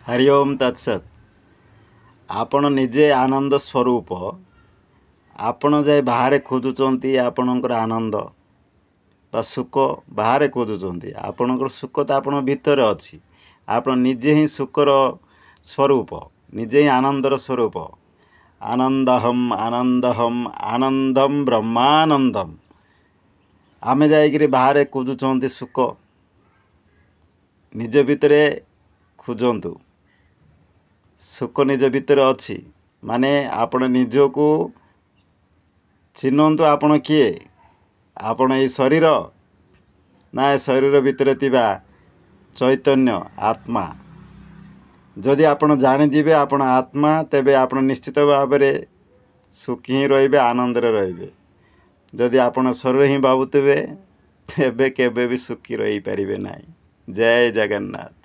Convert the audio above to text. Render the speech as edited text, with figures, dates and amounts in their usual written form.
ହରି ଓମ୍ ତତ୍ସତ୍। ଆପଣ ନିଜେ ଆନନ୍ଦ ସ୍ୱରୂପ। ଆପଣ ଯାଇ ବାହାରେ ଖୋଜୁଛନ୍ତି ଆପଣଙ୍କର ଆନନ୍ଦ ବା ସୁଖ, ବାହାରେ ଖୋଜୁଛନ୍ତି। ଆପଣଙ୍କର ସୁଖ ତ ଆପଣଙ୍କ ଭିତରେ ଅଛି। ଆପଣ ନିଜେ ହିଁ ସୁଖର ସ୍ୱରୂପ, ନିଜେ ହିଁ ଆନନ୍ଦର ସ୍ୱରୂପ। ଆନନ୍ଦହମ୍ ଆନନ୍ଦହମ୍ ଆନନ୍ଦମ୍ ବ୍ରହ୍ମାନନ୍ଦମ୍। ଆମେ ଯାଇକିରି ବାହାରେ ଖୋଜୁଛନ୍ତି ସୁଖ, ନିଜ ଭିତରେ ଖୋଜନ୍ତୁ। ସୁଖ ନିଜ ଭିତରେ ଅଛି ମାନେ ଆପଣ ନିଜକୁ ଚିହ୍ନନ୍ତୁ। ଆପଣ କିଏ? ଆପଣ ଏଇ ଶରୀର ନା ଏ ଶରୀର ଭିତରେ ଥିବା ଚୈତନ୍ୟ ଆତ୍ମା? ଯଦି ଆପଣ ଜାଣିଯିବେ ଆପଣ ଆତ୍ମା, ତେବେ ଆପଣ ନିଶ୍ଚିତ ଭାବରେ ସୁଖୀ ହିଁ ରହିବେ, ଆନନ୍ଦରେ ରହିବେ। ଯଦି ଆପଣ ଶରୀର ହିଁ ଭାବୁଥିବେ, ତେବେ କେବେ ବି ସୁଖୀ ରହିପାରିବେ ନାହିଁ। ଜୟ ଜଗନ୍ନାଥ।